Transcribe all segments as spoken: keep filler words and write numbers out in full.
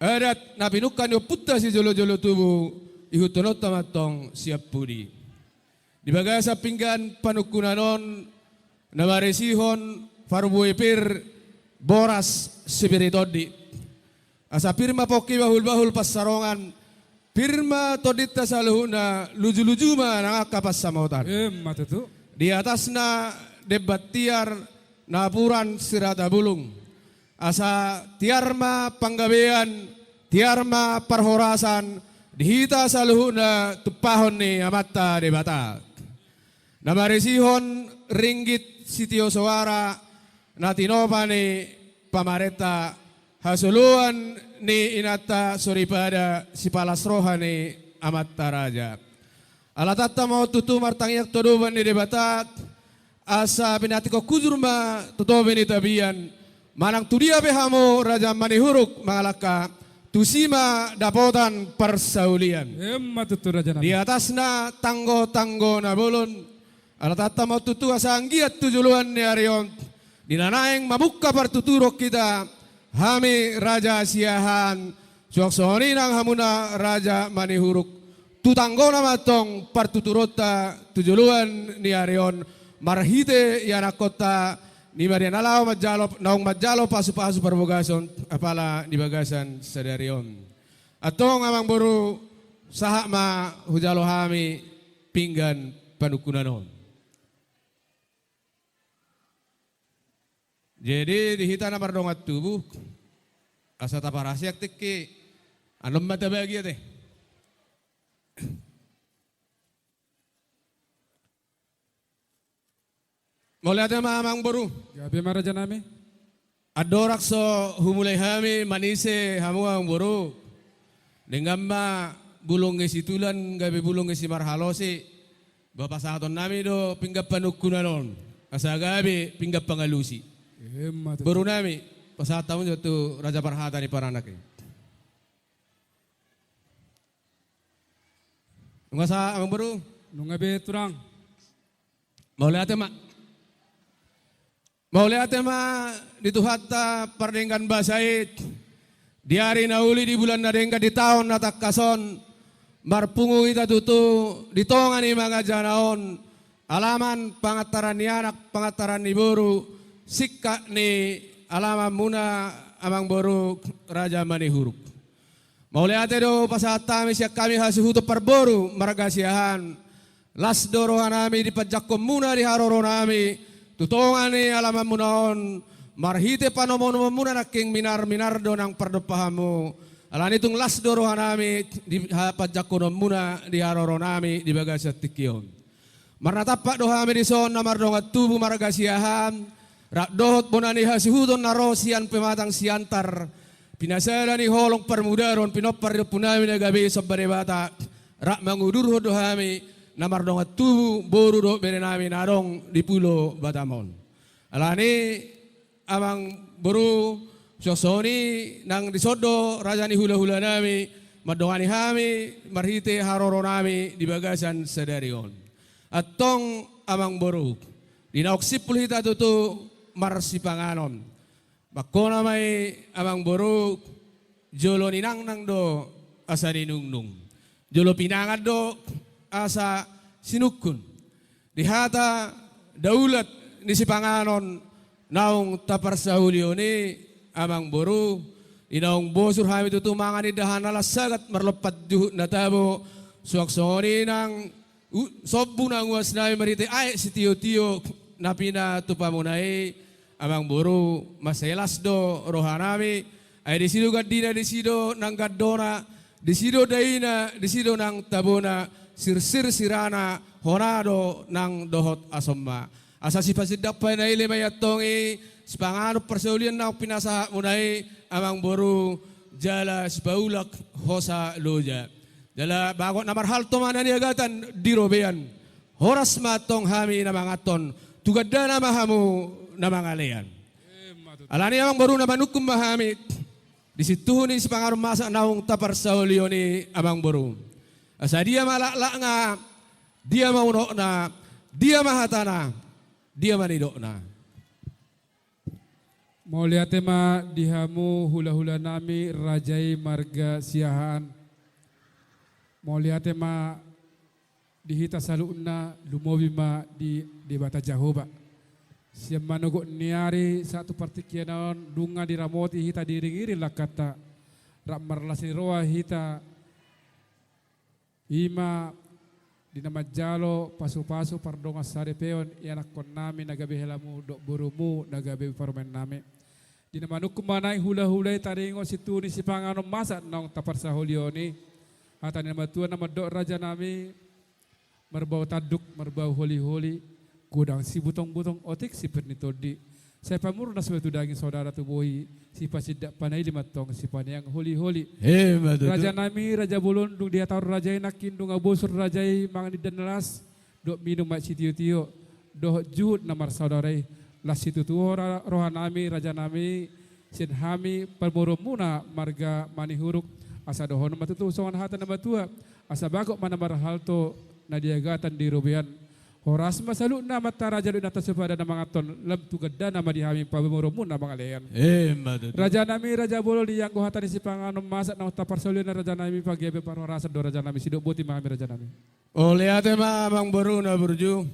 adat na pinungka ni ompunta sijolo-jolo tubu, ihuthononta ma antong sian pudi. Di bagasan pinggan panungkunan on, na marisihon parbue pir, boras, sipir ni tondi. Asa pir ma pongki bahul-bahul pansamotan, pir ma tondinta saluhutna, luju-luju ma nang angka pansamotan. Emma tutu. Di atasna demban tiar, napuran sirata bulung. Asa tiar ma panggabean, tiar ma parhorasan, di hita saluhutna tumpahon ni Amanta Debata. Na marisihon ringgit sitio soara, na tinopa ni pamarenta, hasoloan ni inanta soripada, sipalas roha ni amanta raja. Alatanta ma on tutu martangiang tu adopan ni Debata, asa pinantikhon hujur ma tu topi ni tapian, manang tu dia pe hamu Raja Manihuruk mangalangka, tusi ma dapotan parsaulian. Emma tutu, raja nami. Di atasna tanggo-tanggo na bolon, alatanta ma on tutu asa anggiat tu joloan ni ari on, di na naeng mamungka partuturon hita, hami Raja Siahaan, suang songon i nang hamuna Raja Manihuruk, tu tanggona ma antong partuturonta tu joloan ni ari on, marhite ianakhonta, i ma di na laho manjalo, naung manjalo pasu-pasu parbagason apala di bagasan sadari on. Antong amang boru, sahat ma hujalo hami pinggan panungkunan on. Jadi di hita na mardongan tubu, asa taparasiak tingki, annon ma tabagia te. Mauliate ma amang boru. Gabe ma raja nami. Andorang so humulai hami manise hamu amang boru, denggan ma bulung ni situlan gabe bulung ni simarhalosi. Ba pasahaton nami do pinggan panungkunan on, asa gabe pinggan pangalusi. Emma tutu. Boru nami, pasahat hamu jo tu raja parhata ni paranak i. Nunga sahat amang boru? Nunga be tulang. Mauliate ma. Mauliate ma di Tuhanta pardenggan basa i, di ari na uli, di bulan na denggan, di taon na tangkas on, marpungu hita tutu di tonga ni mangajana on, alaman pangantaran ni anak, pangantaran ni boru, singkat ni alamanmuna amang boru Raja Manihuruk. Mauliate do pasahat hami sian hami hasuhuton parboru marga Siahaan. Las do roha nami di panjangkonmuna di haroro nami tu tonga ni alamanmuna on, marhite panomo-nomonmuna nangkin minar-minar do nang pardompahanmu. Alani tung las do roha nami di ha-, panjangkononmuna di haroro nami di bagasan tingki on. Marnatampak do hami dison na mardongan tubu marga Siahaan, rap dohot bona ni hasuhuton na ro sian pematang Siantar, pinasada ni holong parmudaron pinompar ni ompu nami na gabe somba Debata, rap mangudurhon do hami na mardongan tubu boru dohot bere nami na adong di Pulo Batam on. Alani amang boru, suang songon i nang dison do raja ni hula-hula nami mandongani hami marhite haroro nami di bagasan sadari on. Antong amang boru, di naung simpul hita tutu marsipanganon, mangkona ma i amang boru, jolo ninangnang do asa ninungnung, jolo pinangan do asa sinungkun. Di hata daulat ni sipanganon naung taparsaulihon i amang boru, di naung bosur hami tutu mangan indahan na las sagat marlompan juhut na tabo, suang songon i nang u-, sombu nang uas nami marhite aek sitio-tio na pinatupamuna i, amang boru, mansai las do roha nami. Ai disi do gandina, disi do nang gandona, disi do daina, disi do nang tabona, sirsir sirana, hona do nang dohot asomma. Asa sipasindang panaili ma i antong i sipanganon parsaulian naung pinasahatmuna i amang boru, jala sipaulak hosa loja. Jala bagot na marhalto ma na niagatan di robean. Horas ma antong hami na manganhon, tu gandana ma hamu na mangalean. Alani amang boru, na manungkun ma hami di sintuhu ni sipanganon masak naung taparsaulihon i amang boru. Asa dia ma laklakna, dia ma unokna, dia ma hatana, dia ma nidokna. Mauliate ma di hamu hula-hula nami raja i marga Siahaan. Mauliate ma di hita saluhutna, lumobi ma di Debata Jahowa. Sian manogot ni ari sahat tu partingkian on, nunga diramoti hita, diiring-iring langkanta, rap marlas ni roha hita, i ma di na manjalo pasu-pasu pardongan saripeon ianakkon nami na gabe helamu dohot borumu na gabe parumaen nami. Di na manungkun ma nuaeng hula-hula i taringot situtu ni sipanganon masak naung taparsaulihon i. Hata ni na matua na mandok raja nami, marbau tanduk, marbau holi-holi, godang sibutong-butong, otik sipir ni tondi. Sai pamurnas ma tu daging, saudara tu bohi, sipasindak panaili ma antong sipaneang holi-holi. Emma tutu. Raja nami, raja bolon, dung dihatahon raja i nangkin nunga bosur raja i mangan indahan na las, dohot minum aek sitio-tio, dohot juhut na marsaudara i. Las situtu roha, roha nami, raja nami, sian hami pamoruonmuna marga Manihuruk, asa dohonon ma tutu songon hata ni na matua, asa bagot ma na marhalto, na diagatan di robean. Horas ma saluhutna amanta raja dohot inanta sipada na manganhon, lam tu gandana ma di hami pamoruonmuna mangalean. Emma tutu. Raja nami, raja bolon, ianggo hata ni sipanganon masak naung taparsaulihon i raja nami, panggabean parhorasan do raja nami, sidok boti ma hami raja nami. Mauliate ma amangboru na burju.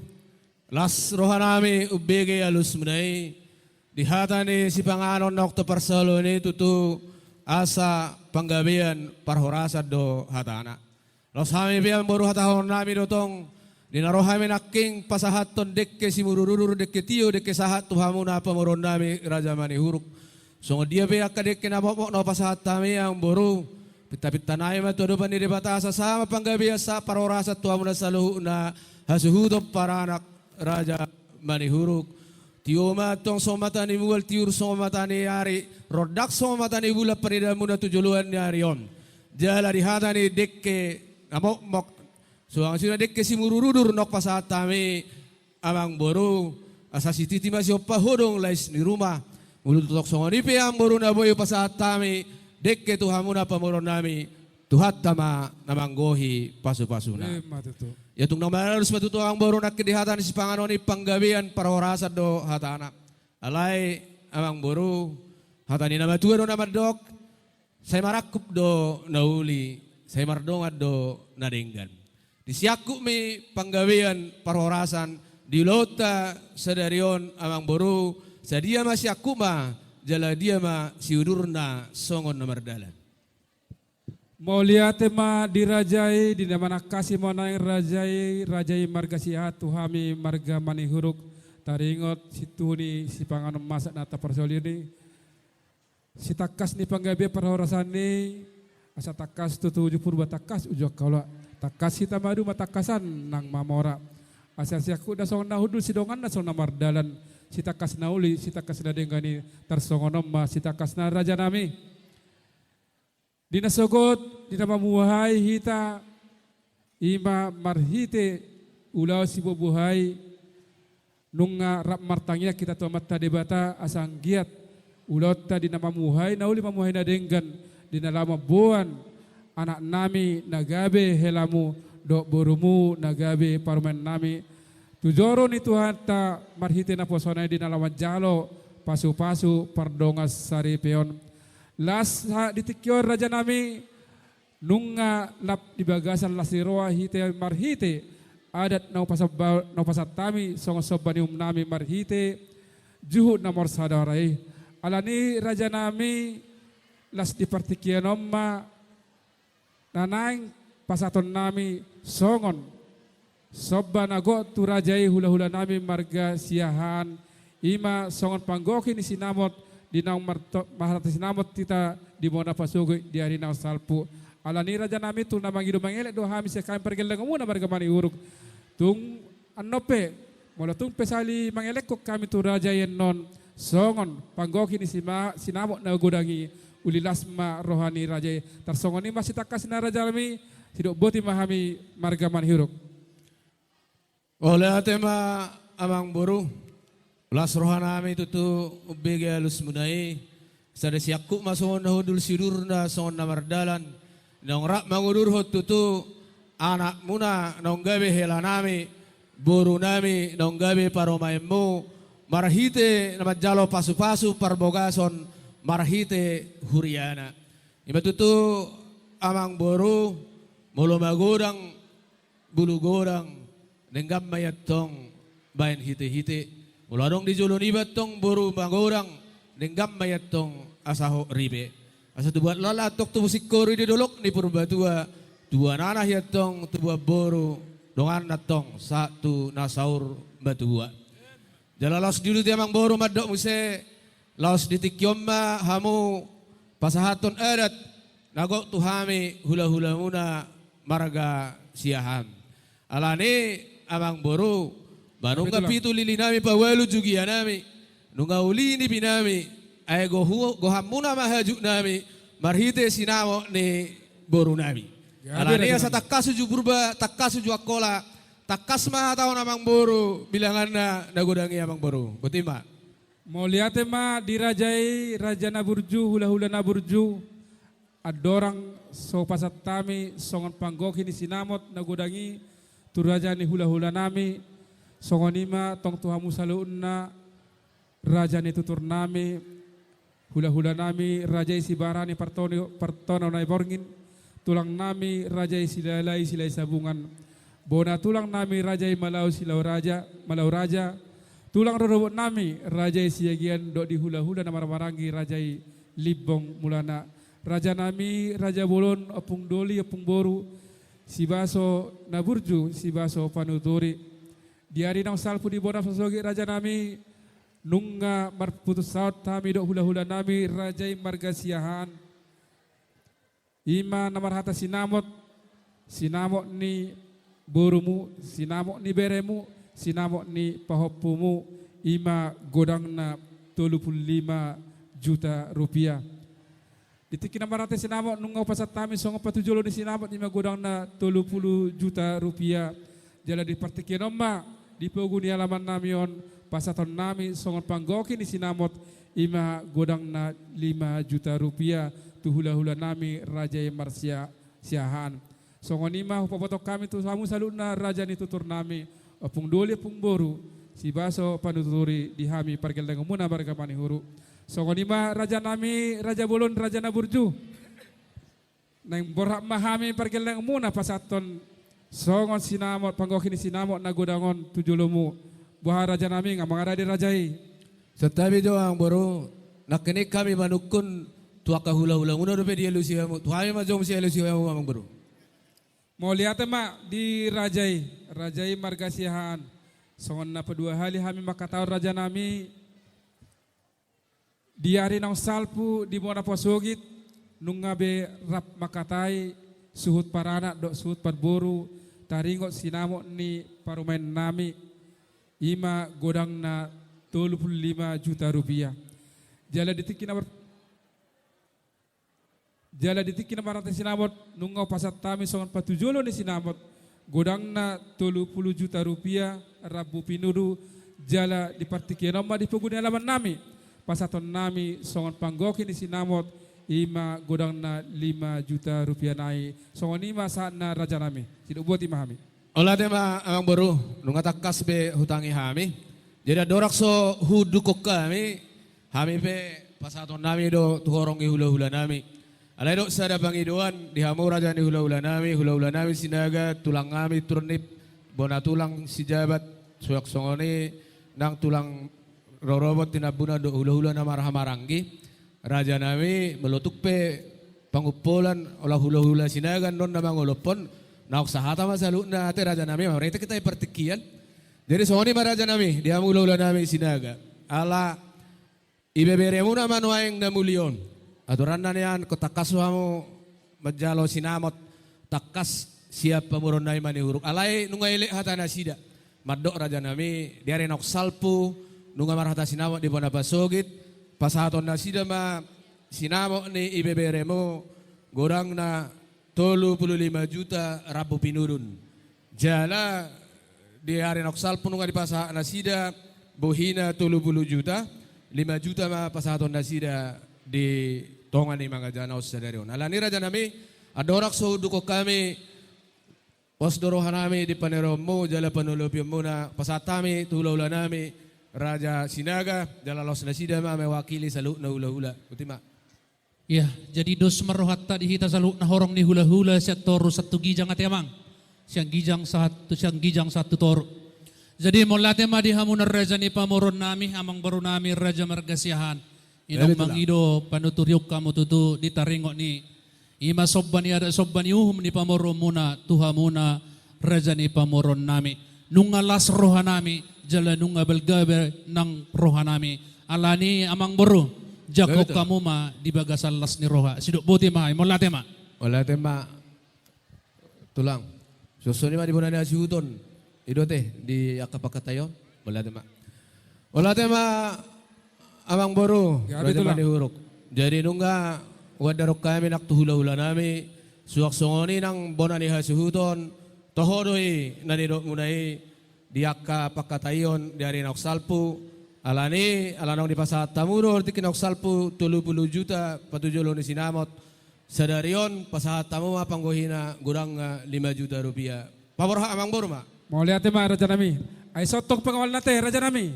Las roha nami umbege alusmuna i di hata ni sipanganon naung taparsaulihon i, tutu asa panggabean parhorasan do hatana. Laos hami pe amangboru, hatahon nami do tong, di na ro hami nangkin pasahathon dengke simudur-udur, dengke tio, dengke sahat tu hamuna pamoruon nami raja Manihuruk. Songon dia pe angka dengke na mokmok na hupasahat hami amangboru, pinta-pinta nami ma tu adopan ni Debata asa sahat ma panggabean sahat parhorasan tu hamuna saluhutna hasuhuton paranak raja Manihuruk. Tio ma antong songon mata ni mual, tiur songon mata ni ari, rondang songon mata ni bulan panidanmuna tu joloan ni ari on. Jala di hata ni dengke na mokmok, suang suna dengke simudur-udur naung pasahat hami amangboru, asa sititi ma sihompa hodong lais ni ruma. Molo tung songon i pe amangboru na boi hupasahat hami dengke tu hamuna pamoruon nami, Tuhanta ma na manggohi pasu-pasuna. Emma tutu. Ia tung na maralus ma tutu amangboru nangkin di hata ni sipanganon i, panggabean parhorasan do hatana. Alai amangboru, hata ni na matua do na mandok, sai marangkup do na uli, sai mardongan do na denggan. Di siangkup ni panggabean parhorasan di ulaonta sadari on amangboru, sadia ma siangkup ma, jala dia ma siudurna songon na mardalan. Mauliate ma di raja i, di na manangkasi ma nuaeng raja i, raja i marga Siahaan, tu hami marga Manihuruk, taringot situtu ni sipanganon masak na taparsaulihon i. Sitangkas ni panggabean parhorasan i, asa tangkas tutu uju Purba, tangkas uju Angka Loak, tangkas hita maduma, tangkasan nang mamora. Asa siangkupna songon na hundul, sidonganna songon na mardalan, sitangkas na uli, sitangkas na denggan i, tarsongon on ma sitangkasna raja nami. Di na sogot, di na mamuhai hita, i ma marhite ulaon sibuhabuhai, nunga rap martangiang hita tu Amanta Debata asa anggiat ulaonta di na mamuhai na uli, mamuhai na denggan, di na laho mamboan anak nami na gabe helamu dohot borumu na gabe parumaen nami. Tu joro ni Tuhanta marhite naposona i di na laho manjalo pasu-pasu pardongan saripeon. Las sahat di tingki on raja nami, nunga lap di bagasan las ni roha hita marhite adat na hupasomba, na hupasahat hami songon somba ni uhum nami marhite juhut na marsaudara i. Alani raja nami, las di partingkian on ma na naeng pasahaton nami songon somba na gok tu raja i, hula-hula nami marga Siahaan, i ma songon panggohi ni sinamot di naung marto-, marhata sinamot hita di bona pasogit di ari naung salpu. Alani raja nami, tung na mangido mangelek do hami sian hami pargellengonmuna marga Manihuruk. Tung annon pe, molo tung pe sali mangelekhon hami tu raja i annon, songon panggohi ni sima-, sinamot na godang i, uli las ma roha ni raja i. Tarsongon i ma sitangkasna raja nami, sidok boti ma hami marga Manihuruk. Mauliate ma amangboru, las roha nami tutu umbege alusmuna i. Sada siangkup ma songon na hundul, siudurna songon na mardalan. Naung rap mangudurhon tutu anakmuna naung gabe hela nami, boru nami naung gabe parumaenmu, marhite na manjalo pasupasu parbogason marhite huriana. Ima tutu, amangboru, molo magodang bulu godang, denggan ma i antong baen hitehite. Molo adong di jolo niba antong boru magodang, denggan ma i antong asa hot ripe. Asa tubuan laho antong tubu singkoru i di dolok ni Purbatua, tubuan anak i antong tubuan boru, donganna antong sahat tu na saur matua. Jala laos di ulu i, amangboru, mandok muse, laos di tingki on ma hamu pasahathon adat na gok tu hami hulahulamuna marga Siahaan. Alani, amangboru, ba nunga pitu lilinami paualu jugianami, nunga uli nipinami, ai gohu-, gohanmuna ma hajutnami marhite sinamot ni borunami. Alani, asa tangkas uju Purba, tangkas uju Angkola, tangkas ma hata on, amangboru, bilanganna na godang i, amangboru. Boti ma. Mauliate ma di raja i, raja na burju, hulahula na burju. Andorang so pasahat hami songon panggohi ni sinamot na godang i tu raja ni hulahulanami, songon i ma tong tu hamu saluhutna, raja ni tuturnami, hulahulanami, raja i Sibarani Partono-, Partono Naiborngin, tulangnami, raja i Silalahi Silahi Sabungan, bona tulangnami, raja i Malau Silau Raja, Malau Raja, tulang rorobotnami, raja i Siagian, dohot di hulahula na marhahamaranggi, raja i Limbong Mulana, rajanami, raja bolon, ompung doli, ompung boru, sibaso na burju, sibaso panuturi. Di ari naung salpu, di bona pasogit, rajanami, nunga marputus saut hami dohot hulahulanami, raja i marga Siahaan. Ima na marhata sinamot, sinamot ni borumu, sinamot ni beremu, sinamot ni pahompumu, ima godangna tolu pulu lima juta rupiah. Di tingki na marhata sinamot nunga hupasahat hami songon patujolo ni sinamot, ima godangna tolu pulu juta rupiah. Jala di partingkian on ma, di pogu ni alamannami on, pasahatonnami songon panggohi ni sinamot, ima godangna lima juta rupiah, tu hulahulanami, raja i marga Sia-, Siahaan. Songon i ma hupabotohon hami tu hamu saluhutna, raja ni tuturnami, ompung doli, ompung boru, sibaso panuturi di hami pargellengonmuna marga Manihuruk. Songon i ma, rajanami, raja bolon, raja na burju. Naeng borhat ma hami pargellengonmuna pasahathon songon sinamot, panggohi ni sinamot na godang on tu jolomu. Boha, rajanami, nga mangarade raja i? Santabi jo, amangboru, nangkining hami manungkun tu angka hulahulamuna dope dialusi hamu. Tu hami ma jo muse alusi hamu, amangboru. Mauliate ma di raja i, raja i marga Siahaan. Songon na paduahali hami manghatahon, rajanami, di ari naung salpu, di bona pasogit, nunga be rap mangkatai suhut paranak dohot suhut parboru, taringot sinamot ni parumaennami, ima godangna tolu pulu lima juta rupiah. Jala di tingki na mar-, jala di tingki na marhata sinamot, nunga hupasahat hami songon patujolo ni sinamot, godangna tolu pulu juta rupiah, rambu pinudu, jala di partingkian on ma di pogu ni alamannami, pasahatonnami songon panggohi ni sinamot, ima godangna lima juta rupiah nai. Songon i ma sahatna, rajanami. Sidok boti ma hami. Mauliate ma, amangboru, nunga tangkas be hutangi hami. Jadi andorang so huundukhon hami, hami pe pasahatonnami do tu horong ni hulahulanami. Alai didok sada pangidoan di hamu, raja ni hulahulanami, hulahulanami Sinaga, tulangnami Turnip, bona tulang Sijabat, suang songon i nang tulang rorobot Tinambunan dohot hulahula na marhahamaranggi. Rajanami, molo tung pe pangumpolan, ala hulahula Sinaga annon na mangolophon, naung sahata ma saluhutna ate, rajanami, marhite hita i partingkian. Jadi songon i ma, rajanami, di hamu hulahulanami Sinaga. Ala ibeberemuna ma nuaeng na muli on. Aturanna nian, ingkon tangkas hamu manjalo sinamot, tangkas sian pamoruonnami Manihuruk. Alai nunga elek hata nasida. Mandok, rajanami, di ari naung salpu, nunga marhata sinamot di bona pasogit, pasahaton nasida ma sinamot ni ibeberemu, godangna tolu pulu lima juta rambu pinudun. Jala di ari naung salpu nunga dipasahat nasida bohina tolu pulu juta, lima juta ma pasahaton nasida di tonga ni mangajana on sadari on. Alani, rajanami, andorang so huundukhon hami, pos do rohanami di paneronmu jala panolopionmuna, pasahat hami tu hulahulanami, Raja Sinaga, jala laos nasida ma mewakili saluhutna hulahula. Boti ma. Ia, jadi dos ma rohanta di hita saluhutna horong ni hulahula sian toru sahat tu ginjang ate amang. Sian ginjang sahat tu, sian ginjang sahat tu toru. Jadi mauliate ma di hamu na raja ni pamoruon nami, amangboru nami Raja Marga Siahaan. Inong mangido panuturion hamu tutu di taringot ni i ma somba ni adat somba ni uhum ni pamoruonmuna tu hamuna raja ni pamoruon nami. Nunga las roha nami, jala nunga balga be nang roha nami. Alani amangboru, jangkon hamu ma di bagasan las ni roha. Sidok boti ma, mauliate ma. Mauliate ma. Tulang. Songon i ma di bona ni hasuhuton. I do ate di angka pangkataion. Mauliate ma. Mauliate ma amangboru. Gabe tulang. Raja Manihuruk. Jadi nunga huandarhon hami nang tu hulahula nami. Suang songon i nang bona ni hasuhuton. Toho do i na nidokmuna i. Di angka pangkataion di ari naung salpu. Alani, ala naung dipasahat hamu do tingki naung salpu tolu pulu juta patujolo ni sinamot. Sadari on pasahat hamu ma panggohina godangna lima juta rupiah. Paborhat amangboru ma. Mauliate ma raja nami. Ai sontong pengawalna ate raja nami.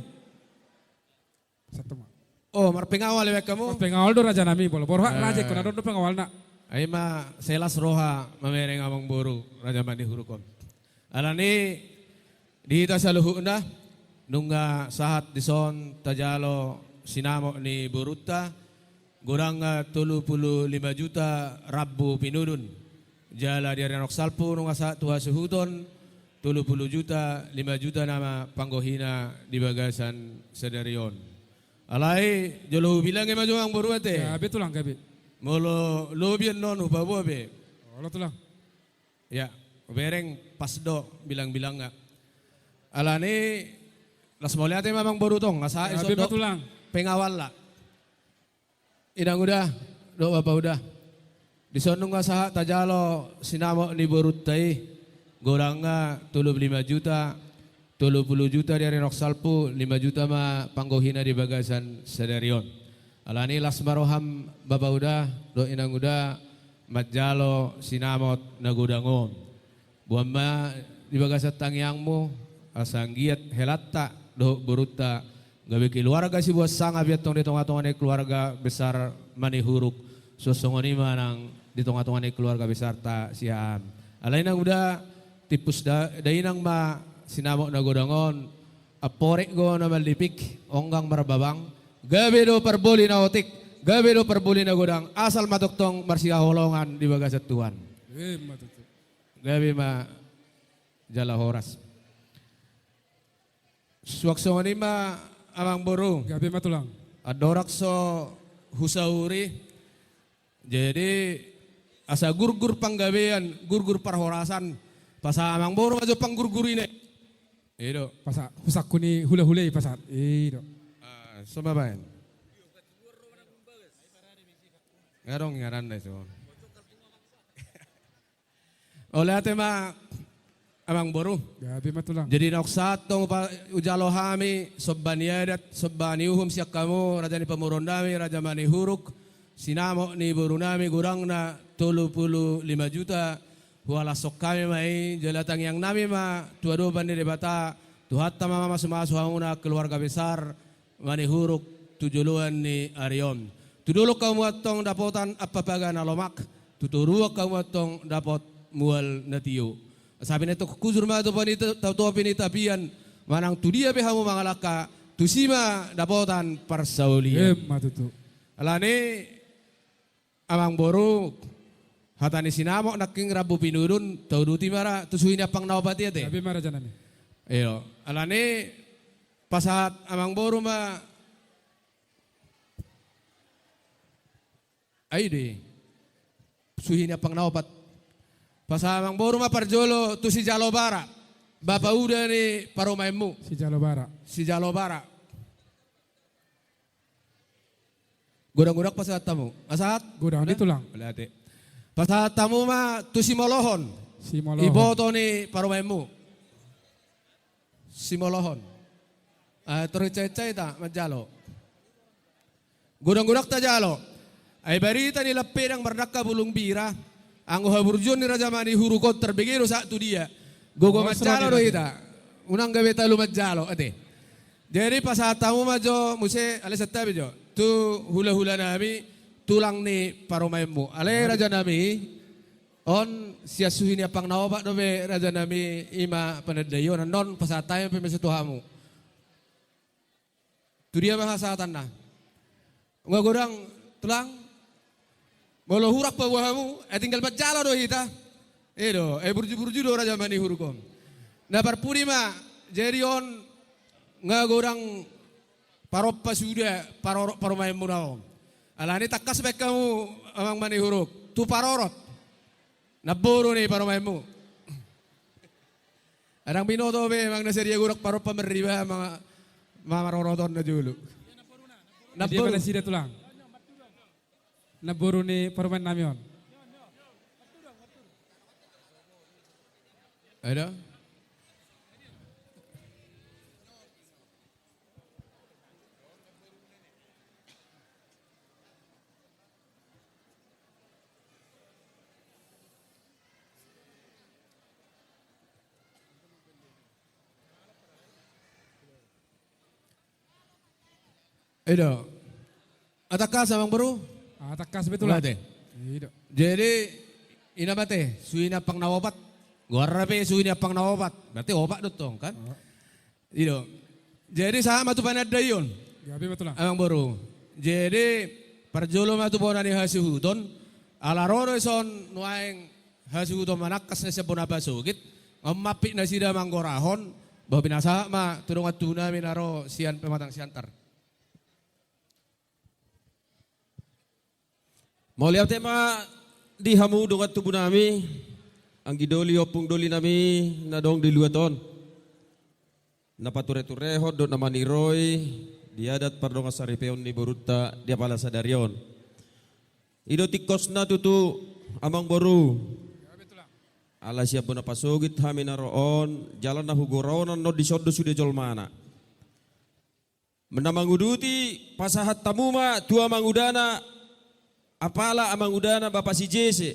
Satu ma. O, marpengawal iba hamu. Pengawal do raja nami, molo borhat raja ingkon adong do pengawalna. Ai ma sai las roha mamereng amangboru Raja Manihuruk on. Alani di hita saluhutna nunga sahat dison tajalo sinamot ni borunta godangna tolu pulu lima juta rambu pinudun. Jala di ari naung salpu nunga sahat tu hasuhuton tolu pulu juta, lima juta nama panggohina di bagasan sadari on. Alai jolo hubilangi ma jo amangboru ate. Gabe tulang gabe. Molo lobi annon hupaboa be. Olo tulang. Ia, hubereng pas do bilangbilangna. Alani las mauliate ma amangboru tong, asa ison do pengawalna. Inang uda, dohot bapa uda. Dison nunga sahat tajalo sinamot ni borunta i. Godangna tolu pulu lima juta, tolu pulu juta di ari naung salpu, lima juta ma panggohina di bagasan sadari on. Alani las ma roham bapa uda, dohot inang uda, manjalo sinamot na godang on. Boan ma di bagasan tangiangmu, asa anggiat helanta dohot borunta gabe keluarga sibuat sangap i antong di tongatonga ni keluarga besar Manihuruk. Suang songon i ma nang di tongatonga ni keluarga besarta Siahaan. Alai nang uda timpus da, dainang ma sinamot na godang on, amporik do na mallipik, onggang marbabang, gabe do parboli na otik, gabe do parboli na godang, asal ma tongtong marsihaholongan di bagasan Tuhan. Emma tutu. Gabe ma jala horas. Suang songon i ma amangboru. Gabe ma tulang. Andorang so husauri. Jadi asa gurgur panggabean, gurgur parhorasan. Pasahat amangboru ma jo panggurgurina i. I do. Pasahat husangkun ni hulahula i pasahat. I do. Ah, so ma baen. Nga adong ingaranna i so. Mauliate ma amangboru. Gabe ma tulang. Jadi naung sahat tong pa-, hujalo hami somba ni adat, somba ni uhum sian hamu raja ni pamoruon nami, Raja Manihuruk, sinamot ni boru nami godangna tolu pulu lima juta. Hualashon hami ma i, jala tangiang nami ma tu adopan ni Debata, Tuhanta ma mamasumasu hamuna keluarga besar Manihuruk tu joloan ni ari on. Tu dolok hamu antong dapotan ampapaga na lomak, tu toruan hamu antong dapot mual na tio. Asa pinantikhon hujur ma tu topi ni ta-, topi ni tapian, manang tu dia pe hamu mangalangka, tusi ma dapotan parsaulian. Emma tutu. Alani amangboru, hata ni sinamot nangkin rambu pinudun, tauduti ma ra, tu suhi ni ampang na opat i ate. Gabe ma raja nami. Iyo, alani pasahat amangboru ma. Ai do i. Suhi ni ampang na opat. Pasahat amangboru ma parjolo tu sijalo bara. Bapa uda ni parumaenmu. Sijalo bara. Sijalo bara. Godang-godang pasahat hamu. Nga sahat? Godang ni tulang. Mauliate. Pasahat hamu ma tu simolohon. Simolohon. Iboto ni parumaenmu. Simolohon. Ah, torhitsa-hitsa hita manjalo. Godang-godang tajalo. Ai barita ni lampedang mardangka bulung bira. Anggo haburjuon ni Raja Manihuruk on tarbege do sahat tu dia. Gogo manjalo do hita. Unang gabe talu manjalo ate. Jadi pasahat hamu ma jo muse, alai santabi jo, tu hulahula nami, tulang ni parumaenmu. Alai raja nami, on sian suhi ni ampang na opat dope raja nami, i ma panandaion, annon pasahat hami pe muse tu hamu. Tu dia ma hasahatanna? Nga godang, tulang. Molo hurang paboa hamu, eh, tinggal manjalo do hita. I do, eh, burju-burju do raja manihuruk on. Na parpudi ma, jadi on nga godang parompa suda, parorot parumaenmuna on. Alani tangkas baen hamu amang manihuruk tu parorot. Namboru ni parumaenmu. Adong binoto be, amang, na sadia godang parompa marriba, ma, ma, marorot on na jolo. Namboru. Dia mana sida, tulang? Namboru ni parumaen nami on. Ada? I do. Atangkas, amang boru? Atangkas be, tulang. Mate. I do. Jadi, i ma ate, suhi ni ampang na opat. Goarna pe suhi ni ampang na opat. Berarti opat do tong, kan? Oh. I do. Jadi, sahat ma tu panandaion. Gabe ma, tulang. Amang boru. Jadi, parjolo ma tu bona ni hasuhuton. Ala ro do dison nuaeng hasuhuton manangkas na sian bona pasogit, nga mampit nasida manggorahon, boha, pinasahat ma tu dongan tubu nami na ro sian Pematang Siantar. Mauliate ma di hamu dongan tubu nami, anggi doli, ompung doli nami na adong di luat on. Na patureturehon dohot na maniroi di adat pardongansaripeon ni borunta di apala sadari on. I do tingkosna tutu, amang boru. Ala sian bona pasogit hami na ro on, jala na hugorahon annon dison do sude jolmana. Na manguduti, pasahat hamu ma tu amangudana, apala amangudana Bapak si Jese.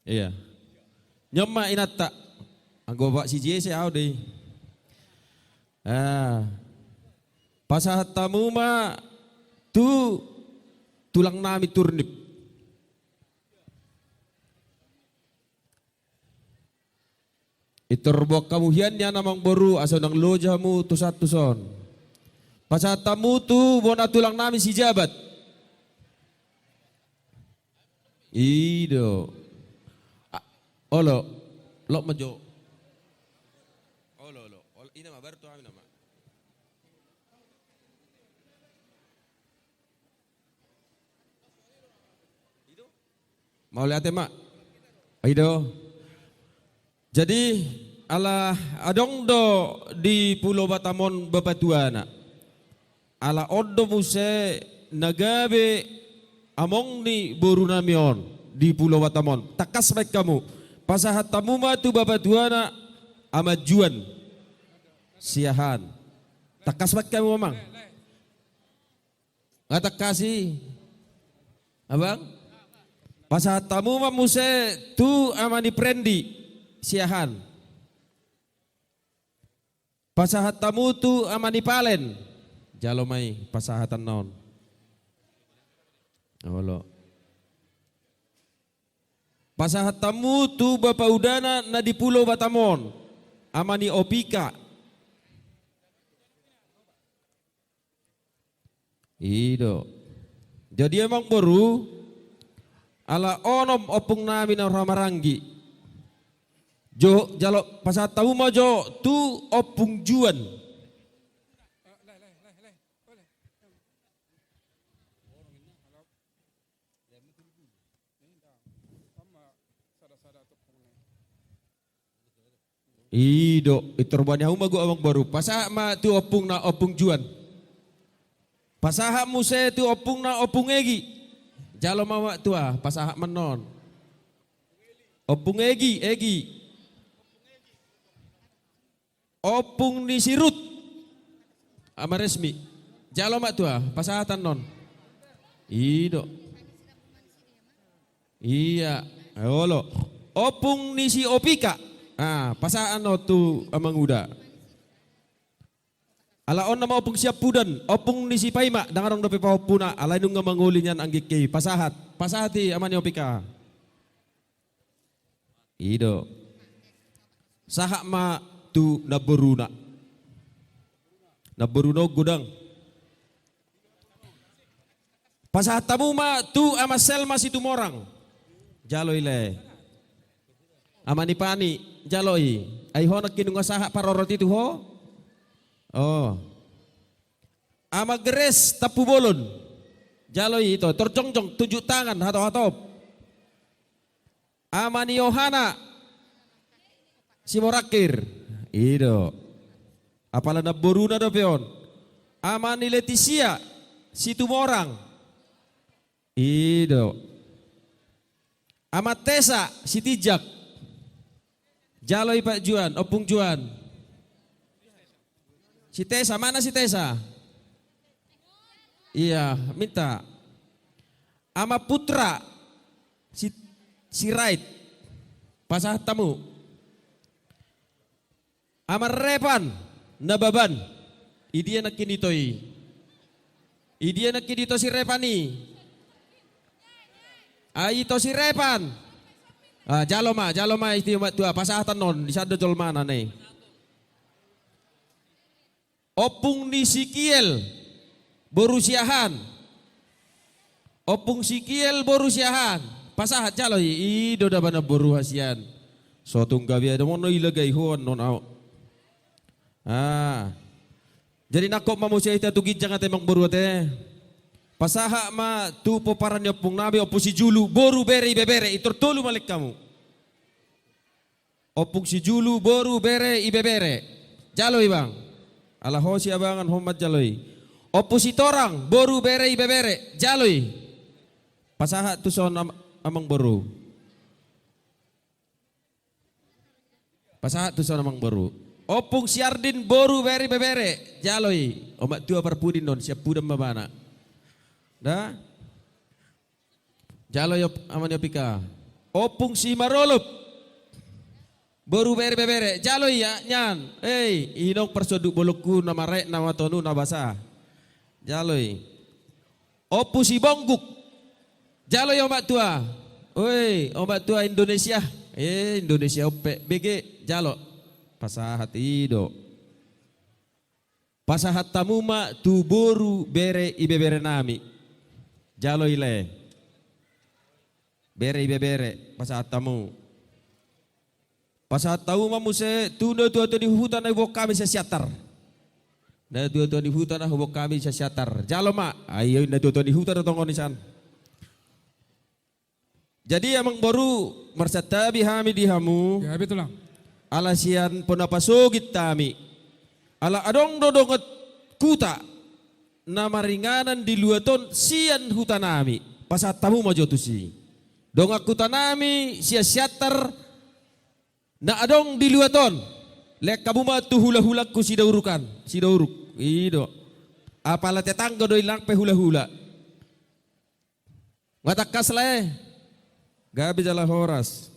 Iya. Nion ma inanta. Anggo Bapak si Jese ahu do i. Ah. Pasahat hamu ma tu tulang nami Turnip. Pintor boan hamu hian nian, amang boru, asa unang loja hamu tu son tu son. Pasahat hamu tu bona tulang nami si Jabat. I do. A, olo, lot ma jo. Olo, olo, olo. I nama baru tu hami nama. Mauliate ma. I do. Jadi, ala adong do di Pulo Batam on bapatuana. Ala on do muse na gabe among ni boru nami on di Pulo Batam on. Tangkas baen hamu. Pasahat hamu ma tu bapatuana Ama Juan. Siahaan. Tangkas baen hamu, amang. Nga tangkas i, abang? Pasahat hamu ma muse tu ama ni Prendi, Siahaan. Pasahat hamu tu ama ni Palen. Jalo ma i pasahatanna on. Olo. Pasahat hamu tu bapaudana na di Pulo Batam on, ama ni Opika. I do. Jadi, amang boru, ala onom ompung nami na ro maranggi. Jo, jalo pasahat hamu ma jo tu Ompung Juan. I do, pintor boan hamu ma jo, amang boru. Pasahat ma tu ompungna Ompung Juan. Pasahat muse tu ompungna Ompung Egi. Jalo ma, ma tua, pasahat ma annon. Ompung Egi, Egi. Ompung ni si Rut. Ama Resmi. Jalo ma tua, pasahat annon. I do. Iya, olo. Ompung ni si Opika. Ah, pasahat on tu amang uda. Ala on nama ompung siampudan, ompung ni si Paima, ndang adong dope pahompuna, alai nunga mangoli nian anggikki, pasahat, pasahat i ama ni Opika. I do. Sahat ma tu namboruna. Namboruna on godang. Pasahat hamu ma tu ama Selma Situmorang. Jalo i lae. Ama ni Pani, jalo i. Ai ho nangkin nunga sahat parorot i tu ho? Oh. Ama Grace Tampubolon. Jalo i ito, tor jongjong, tunjuk tangan, hatop-hatop. Ama ni Yohana Simorangkir. I do. Apala namboruna dope on. Ama ni Letisia Situmorang. I do. Ama Tesa Sitinjak. Jalo i Pak Juan, ompung Juan. Si Tesa, mana si Tesa? Iya, minta. Ama Putra, si, Sirait. Pasahat hamu. Ama Repan Nababan. I dia nangkin ito i? I dia nangkin ito si Repan i? Ai ito si Repan. Ah, jalo ma, jalo ma ito i, omak tua, pasahat annon, disan do jolmana ne. Ompung ni si Kiel boru Siahaan. Ompung si Kiel boru Siahaan. Pasahat jalo i, i do daba namboru hasian. So tung gabe adong on, no ilagai ho annon au. Ah. Jadi nangkok ma muse hita tu ginjang ate, amang boru ate. Pasahat ma tu pomparan ni ompung nami, ompung si Julu boru bere ibebere, i tor tolu ma lek hamu. Ompung si Julu boru bere ibebere. Jalo i bang. Ala ho Siabangan ho manjalo i. Ompung Sitorang boru bere ibebere. Jalo i. Pasahat tu son am-, amang boru. Pasahat tu son amang boru. Ompung Siardin boru bere ibebere. Jalo i. Omak tua parpudi on, siampudan ma ibana. Da? Jalo i op-, ama ni Opika. Ompung Simarolop boru bere ibebere. Jalo i, ya, nian. Ei, i nang parsonduk bolongku, na maraek, na matonu, na basa. Jalo i. Ompung Sibongguk. Jalo i omak tua. Oi, omak tua Indonesia. Eh, Indonesia on pe. Bege, jalo. Pasahat i do. Pasahat hamu ma tu boru bere ibebere nami. Jalo i lae. Bere ibebere, pasahat hamu. Pasahat hamu ma muse tu natua-tua ni huta na huboan hami sian Siantar. Natua-tua ni huta na huboan hami sian Siantar. Jalo ma. Ai, ai, natua-tua ni huta do tongon i san. Jadi, amang boru, marsantabi hami di hamu. Gabe, Tulang. Ala sian bona pasogit hami. Ala adong do dongan huta na maringanan di luat on sian huta nami. Pasahat hamu ma jo tusi. Dongan huta nami sian Siantar na adong di luat on. Lehon hamu ma tu hula-hulangku Sidauruk an. Sidauruk. I do. Apala tetangga do i, nang pe hula-hula. Nga tangkas lae. Gabe jala horas.